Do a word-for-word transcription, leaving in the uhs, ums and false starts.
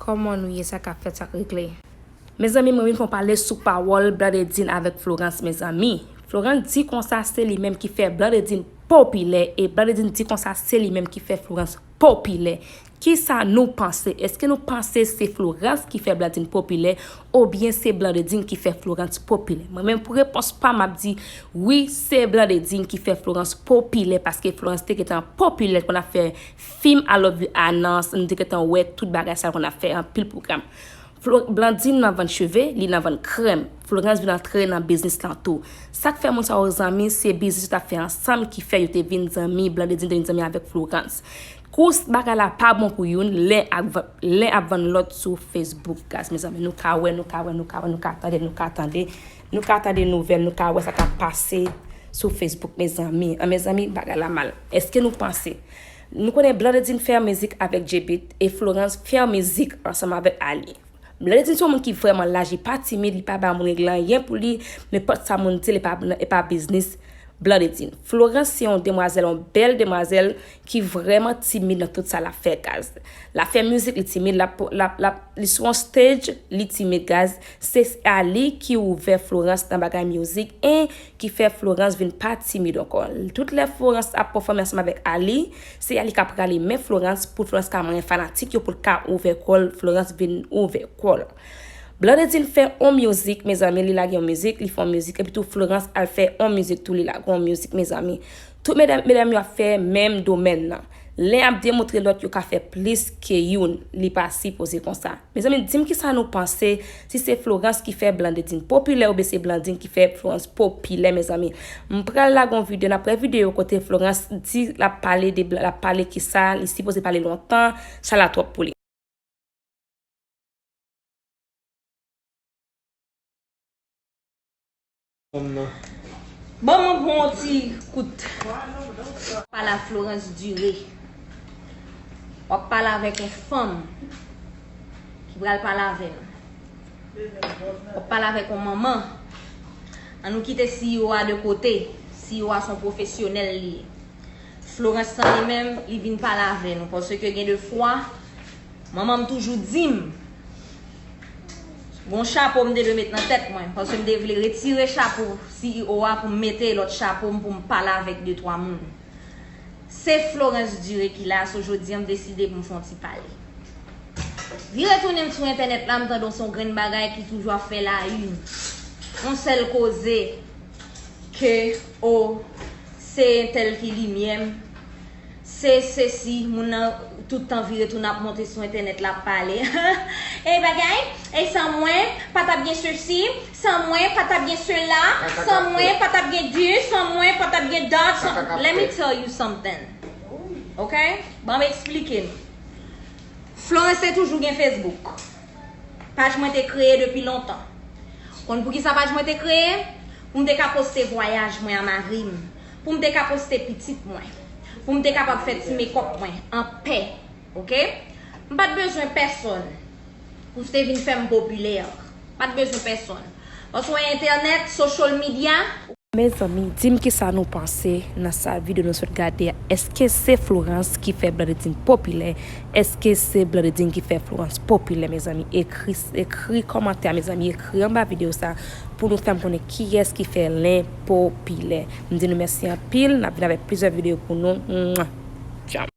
Kòman nou ye, sa k ap fèt, sa k regle? Mezanmi, mwen vin fè yon pale sou pawòl Blandedine avèk Florence, mezanmi. Florence di konsa se li menm ki fè Blandedine popilè, e Blandedine di konsa se li menm ki fè Florence popilè. Kisa nou panse? Èske nou panse se Florence ki fè Blandine popilè, oubyen se Blandedine ki fè Florence popilè? Mwen menm, pou repons pa m, m ap di wi, se Blandedine ki fè Florence popilè, paske Florence te gentan popilè, konn ap fè fim, I Love You Announce, nou te gentan wè tout bagay sa l konn ap fè, anpil pwogram. Flo-, Blandine nan vann cheve, li nan vann krèm. Florence vin antre nan biznis lan tou. Sa k fè moun sa yo zanmi, se biznis yo t ap fè ansanm ki fè yo te vin zanmi, Blandedine te vin zanmi avèk Florence. Kous bagay la pa bon pou youn, len ap va-, len ap vann lòt sou Facebook, guys, mezanmi. Nou ka wè, nou ka wè, nou ka wè, nou ka tande, nou ka tande, nou ka tande nouvèl, nou ka wè sa k ap pase sou Facebook, mezanmi. An, mezanmi, bagay la mal. Èske nou panse? Nou konnen Blandedine fè mizik avèk J-Beat e Florence fè mizik ansanm avèk Ali. Blandedine se yon moun ki vrèman laj, li pa timid, li pa ba moun regle anyen pou li, nenpòt sa moun di l, e pa, e pa biznis Blandedine. Florence se yon demwazèl, yon bèl demwazèl ki vrèman timid nan tout sa l ap fè, guys. L ap fè mizik, li timid, l ap, l ap, l ap, li sou yon stage, li timid, guys. Se Ali ki ouvè Florence nan bagay mizik, e ki fè Florence vin pa timid ankò. Tout lè Florence ap pèfòme ansanm avèk Ali, se Ali k ap rale men Florence pou Florence ka manyen fanatik yo, pou l ka ouvè kò l, Florence vin ouvè kò l. Blandedine fè on mizik, mezanmi, li lage on mizik, li fè on mizik, epi tou Florence al fè on mizik tou, li lage on mizik, mezanmi. Tout medam, medam yo ap fè menm domèn nan. Len ap demontre lòt yo ka fè plis ke youn, li pa sipoze konsa. Mezanmi, di m kisa nou panse, si se Florence ki fè Blandedine popilè oubyen se Blandine ki fè Florence popilè, mezanmi. M pral lage yon videyo, n ap wè videyo kote Florence di l ap pale de Bla-, l ap pale kisa, li sipoze pale lontan, sa la twòp pou li. Fanm nan. Bon, mwen pran yon ti kout. Pale a Florence Duré. W ap pale avèk yon fanm ki pral pale avè nou. W ap pale avèk yon manman. An nou kite C E O a de kote. C E O a se yon pwofesyonèl li ye. Florence lan li menm, li vin pale avè nou. Paske gen de fwa, manman m toujou di m, gon chapo m te dwe met nan tèt mwen, paske m te vle retire chapo C E O a pou m mete lòt chapo m pou m pale avèk de twa moun. Se Florence Duré ki la, so jodi a m deside pou m fè yon ti pale. Vire tounen m sou entènèt la, m tande yon grenn bagay ki toujou ap fè la une. Yon sèl koze ke, o, se entèl ki limyè m, se sesi, moun nan tout tan vire tounen ap monte sou entènèt la ap pale. E bagay, e san mwen, pa t ap gen sesi, san mwen, pa t ap gen sela, san mwen, pa t ap gen this, san mwen, pa t ap gen that, san, let me tell you something. Ok? Ban m eksplike nou. Florence te toujou gen Facebook. Paj mwen te kreye depi lontan. Konn poukisa paj mwen te kreye? Pou m te ka poste vwayaj mwen a mari m. Pou m te ka poste pitit mwen. Pou m te kapab fè ti mekòp mwen anpè. Ok? M pa t bezwen pèsonn pou te vin fè m popilè. Pa t bezwen pèsonn. Paske entènèt, social media, Mezanmi, di m kisa nou panse nan sa videyo nou sot gade a. Èske se Florence ki fè Blandedine popilè? Èske se Blandedine ki fè Florence popilè, mezanmi? Ekri, ekri kòmantè a, mezanmi, ekri anba videyo sa pou nou fè m konnen kiyès ki fè len popilè. M di nou mèsi anpil, n ap vin avèk plizyè videyo pou nou. Mwah. Tchao.